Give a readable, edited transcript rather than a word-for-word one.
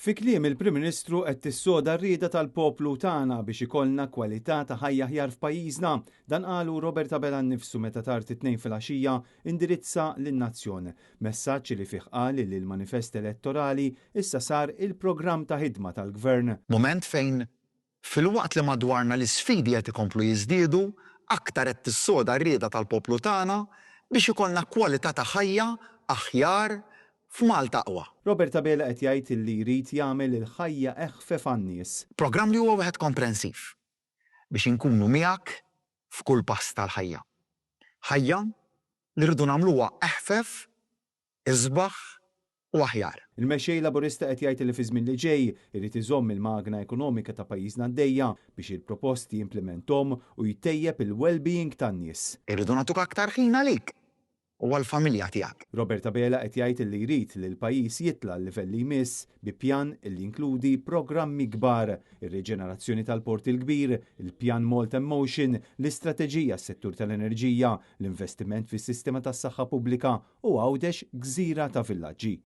Fi kliem il-Prim Ministru qed tissoda r-rieda tal-poplu tagħna biex ikollna kwalità ta' ħajja aħjar f'pajjiżna. Dan qalu Robert Abela nnifsu meta tard it-Tnejn filgħaxija indirizza lin-nazzjon. Messaġġ li fih qal li l-manifest elettorali issa sar il-programm ta' ħidma tal-Gvern. Mument fejn filwaqt li madwarna l-isfidi qed ikomplu jiżdiedu, aktar qed tissoda r-rieda tal-poplu tagħna biex ikollna kwalità ta' ħajja aħjar f'Malta aqwa. Robert Abela qed jgħid li jrid jagħmel il-ħajja eħfef għan-nies. Programm li huwa wieħed komprensiv biex inkunu miegħek f'kull pass tal-ħajja. Ħajja li rridu nagħmluha eħfef, isbaħ u aħjar. Il-Mexxej Laburista qed jgħid li fi żmien li ġej irid iżomm il-magna ekonomika ta' pajjiżna għaddejja biex il-proposti jimplementhom u jtejjeb il-well-being tan-nies. Irridu nagħtuk aktar ħin għalik u għall-familja tiegħek. Robert Abela qed jgħid li jrid li l-pajjiż jitla' l-livell li jmiss bi pjan li jinkludi programmi kbar, ir-riġenerazzjoni tal-Port il-Kbir, il-pjan Malta in Motion, l-istrateġija għas-settur tal-enerġija, l-investiment fis-sistema tas-saħħa pubblika u Għawdex gżira ta' villaġġi.